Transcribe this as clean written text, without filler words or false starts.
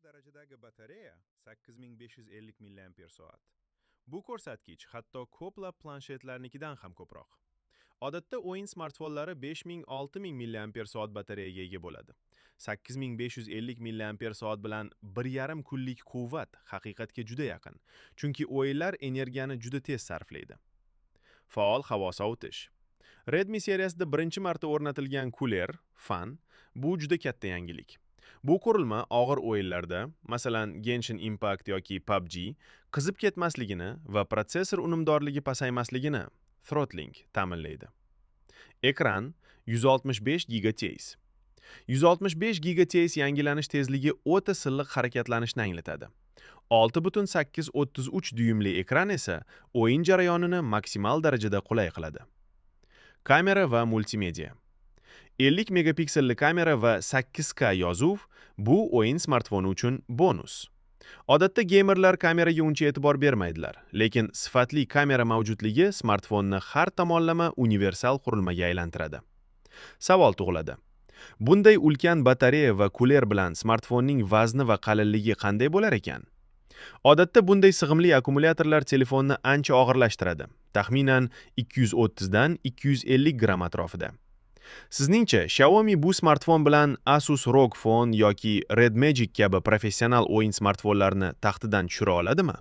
Darajadagi batareya 8550 mAh. Bu ko'rsatkich hatto ko'plab planshetlarnikidan ham ko'proq. Odatda o'yin smartfonlari 5000-6000 mAh batareyaga ega bo'ladi. 8550 mAh bilan 1,5 kunlik quvvat haqiqatga juda yaqin, chunki o'yinlar energiyani juda tez sarflaydi. Faol havo sovutish. Redmi seriyasida birinchi marta o'rnatilgan kuler, fan, bu juda katta yangilik. Bu qurilma og'ir o'yinlarda, masalan, Genshin Impact yoki PUBG, qizib ketmasligini va protsessor unumdorligi pasaymasligini, throttling, ta'minlaydi. Ekran 165 GHz. 165 GHz yangilanish tezligi o'ta silliq harakatlanishni anglatadi. 6,833 dyuymli ekran esa o'yin jarayonini maksimal darajada qulay qiladi. Kamera va multimedia. 50 megapikselli kamera va 8K yozuv bu o'yin smartfoni uchun bonus. Odatda geymerlar kameraga uncha e'tibor bermaydilar, lekin sifatli kamera mavjudligi smartfonni har tomonlama universal qurilmaga aylantiradi. Savol tug'iladi. Bunday ulkan batareya va kuler bilan smartfonning vazni va qalinligi qanday bo'lar ekan? Odatda bunday sig'imli akkumulyatorlar telefonni ancha og'irlashtiradi, taxminan 230 dan 250 gramm atrofida. Sizningcha, Xiaomi bu smartfon bilan Asus ROG Phone yoki Red Magic kabi professional o'yin smartfonlarini taxtidan tushira oladimi?